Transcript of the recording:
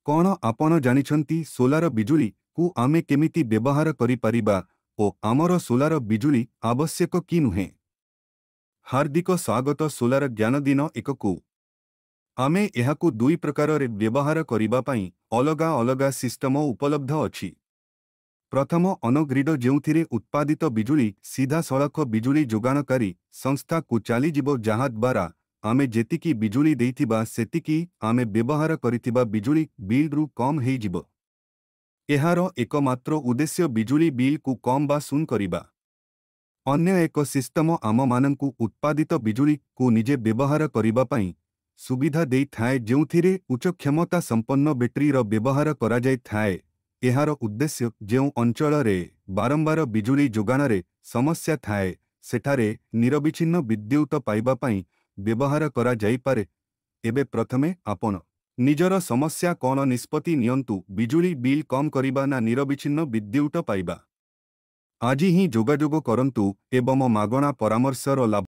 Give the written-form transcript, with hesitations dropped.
କ'ଣ ଆପଣ ଜାଣିଛନ୍ତି ସୋଲାର ବିଜୁଳିକୁ ଆମେ କେମିତି ବ୍ୟବହାର କରିପାରିବା ଓ ଆମର ସୋଲାର ବିଜୁଳି ଆବଶ୍ୟକ କି ନୁହେଁ? ହାର୍ଦ୍ଦିକ ସ୍ୱାଗତ ସୋଲାର ଜ୍ଞାନ ଦିନ ଏକକୁ। ଆମେ ଏହାକୁ ଦୁଇ ପ୍ରକାରରେ ବ୍ୟବହାର କରିବା ପାଇଁ ଅଲଗା ଅଲଗା ସିଷ୍ଟମ ଉପଲବ୍ଧ ଅଛି। ପ୍ରଥମ ଅନଗ୍ରିଡ, ଯେଉଁଥିରେ ଉତ୍ପାଦିତ ବିଜୁଳି ସିଧାସଳଖ ବିଜୁଳି ଯୋଗାଣକାରୀ ସଂସ୍ଥାକୁ ଚାଲିଯିବ, ଯାହାଦ୍ୱାରା ଆମେ ଯେତିକି ବିଜୁଳି ଦେଇଥିବା ସେତିକି ଆମେ ବ୍ୟବହାର କରିଥିବା ବିଜୁଳି ବିଲ୍ରୁ କମ୍ ହେଇଯିବ। ଏହାର ଏକମାତ୍ର ଉଦ୍ଦେଶ୍ୟ ବିଜୁଳି ବିଲ୍କୁ କମ୍ ବା ଶୂନ କରିବା। ଅନ୍ୟ ଏକ ସିଷ୍ଟମ ଆମମାନଙ୍କୁ ଉତ୍ପାଦିତ ବିଜୁଳିକୁ ନିଜେ ବ୍ୟବହାର କରିବା ପାଇଁ ସୁବିଧା ଦେଇଥାଏ, ଯେଉଁଥିରେ ଉଚ୍ଚ କ୍ଷମତା ସମ୍ପନ୍ନ ବ୍ୟାଟେରୀର ବ୍ୟବହାର କରାଯାଇଥାଏ। ଏହାର ଉଦ୍ଦେଶ୍ୟ ଯେଉଁ ଅଞ୍ଚଳରେ ବାରମ୍ବାର ବିଜୁଳି ଯୋଗାଣରେ ସମସ୍ୟା ଥାଏ, ସେଠାରେ ନିରବିଚ୍ଛିନ୍ନ ବିଦ୍ୟୁତ ପାଇବା ପାଇଁ ବ୍ୟବହାର କରାଯାଇପାରେ। ଏବେ ପ୍ରଥମେ ଆପଣ ନିଜର ସମସ୍ୟା କ'ଣ ନିଷ୍ପତ୍ତି ନିଅନ୍ତୁ, ବିଜୁଳି ବିଲ୍ କମ୍ କରିବା ନା ନିରବିଚ୍ଛିନ୍ନ ବିଦ୍ୟୁତ ପାଇବା। ଆଜି ହିଁ ଯୋଗାଯୋଗ କରନ୍ତୁ ଏବଂ ମାଗଣା ପରାମର୍ଶର ଲାଭ